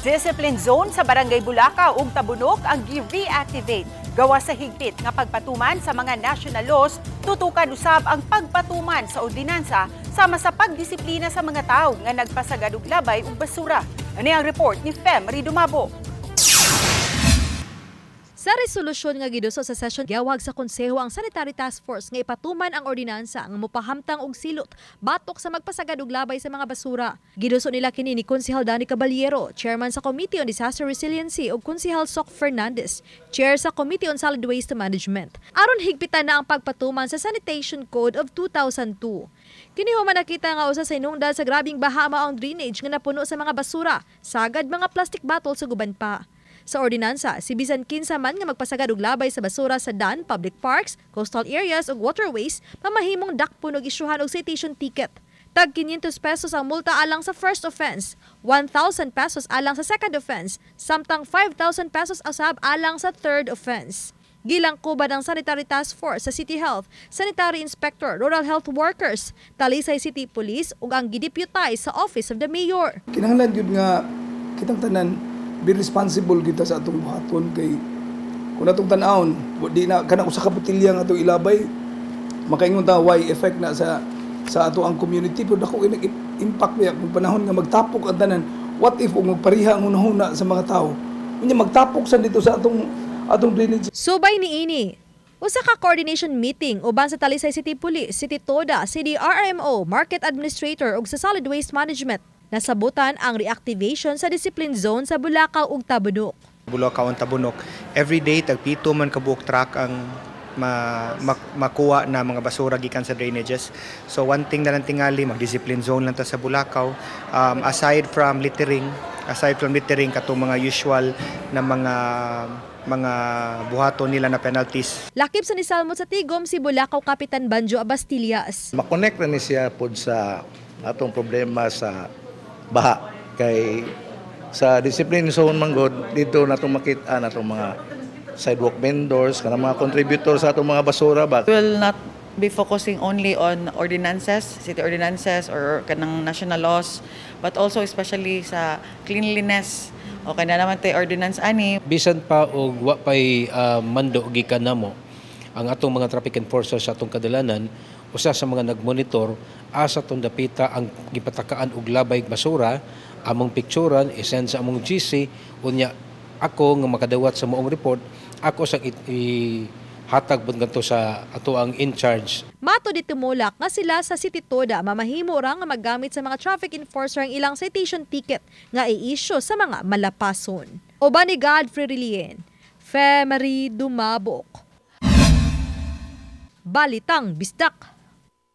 Discipline zone sa Barangay Bulacao ug Tabunok ang gi-reactivate gawa sa higpit nga pagpatuman sa mga national laws, tutukan usab ang pagpatuman sa ordinansa sama sa pagdisiplina sa mga tawo nga nagpasagad og labay ug basura. Ani ang report ni Fem Dumabo. Sa resolusyon nga giduso sa session, giawhag sa konseho ang Sanitary Task Force nga ipatuman ang ordinansa nga mopahamtang og silot batok sa magpasagad og labay sa mga basura. Giduso nila kini ni Konsehal Danny Caballero, chairman sa Committee on Disaster Resiliency, ug Konsehal Sok Fernandez, chair sa Committee on Solid Waste Management, aron higpitan na ang pagpatuman sa Sanitation Code of 2002. Kini human nakita nga usa sa hinungdan sa grabing baha mao ang drainage nga napuno sa mga basura, sagad mga plastic bottles ug uban pa. Sa ordinansa, si bisan kinsa man nga magpasagad og labay sa basura sa dan, public parks, coastal areas ug waterways, mamahimong dakpon og isyuhan og citation ticket. Tag 500 pesos ang multa alang sa first offense, 1,000 pesos alang sa second offense, samtang 5,000 pesos usab alang sa third offense. Gilangkuban ang Sanitary Task Force sa City Health, Sanitary Inspector, Rural Health Workers, Talisay City Police ug ang gideputize sa Office of the Mayor. Kinahanglan gyud nga kitang tanan be responsible kita sa atong buhaton kay kung atong tan-awon di na kana usa ka botelya nga atong ilabay, makaingon ta why effect na sa ato ang community, pero dako impact niya kung panahon nga magtapok ang tanan. What if ug magpariha ang hunahuna sa mga tao, unya magtapok sa dito sa atong drainage? Subay niini, usa ka coordination meeting uban sa Talisay City Police, City Toda, City RMO, Market Administrator ug sa Solid Waste Management. Nasabutan ang reactivation sa discipline zone sa Bulacao ug Tabunok. Bulacao ang Tabunok, every day tag 7 man kabuok truck ang makuha na mga basura gikan sa drainages. So one thing na lang tingali, mag-discipline zone lang ta sa Bulacao. Aside from littering katong mga usual na mga buhaton nila na penalties. Lakip sa nisalmot sa tigom si Bulacao Kapitan Banjo Abastillas. Makonect na ni siya pod sa atong problema sa baha kay sa discipline zone man gud dito natong makita natong mga sidewalk vendors, kanang mga contributor sa atong mga basura ba. We will not be focusing only on ordinances, city ordinances or kanang national laws, but also especially sa cleanliness. Okay na naman tay ordinance ani. Bisan pa og wa pay mando gikan namo, ang atong mga traffic enforcers sa atong kadalanan usa sa mga nagmonitor asa tong dapita ang gipatakaan og labay basura, among picturean, i-send sa among GC, unya ako nga makadawat sa moong report, ako sang hatag pud ngadto sa ato ang in charge. Matud ni Tumulak nga sila sa City Toda mamahimo ra nga maggamit sa mga traffic enforcer ang ilang citation ticket nga i-issue sa mga malapason. Uban ni Godfrey Relien, Femery Dumabok. Balitang Bisdak.